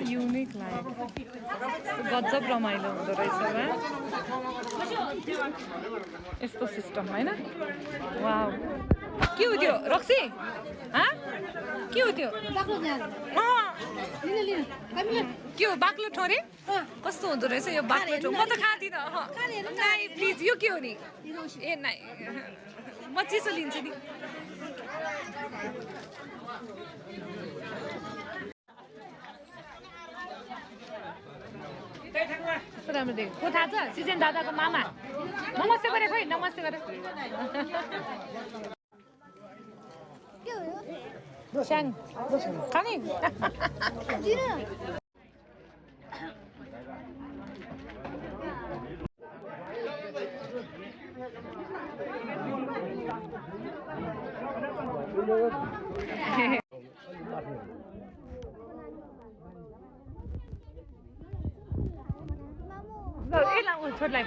unique लाग्यो गजब रमाइलो हुँदो रहेछ यस्तो सिस्टम होइन वाउ के हो त्यो रक्सी के हो त्यो के हो बाक्लो ठोरे कस्तो हुँदो रहेछ यो बाक्लो ठो म त खाँदिनँ नाइ प्लिज यो के हो नि ए नाइ म चिसो लिन्छु नि कस्तो राम्रो देख्यो को थाहा छ सिजेन दादाको मामा नमस्ते गरे खोइ नमस्ते गरे स्याङ खाने छोडलाई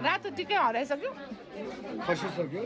रातो टिकै हराइसक्यो खसिसक्यो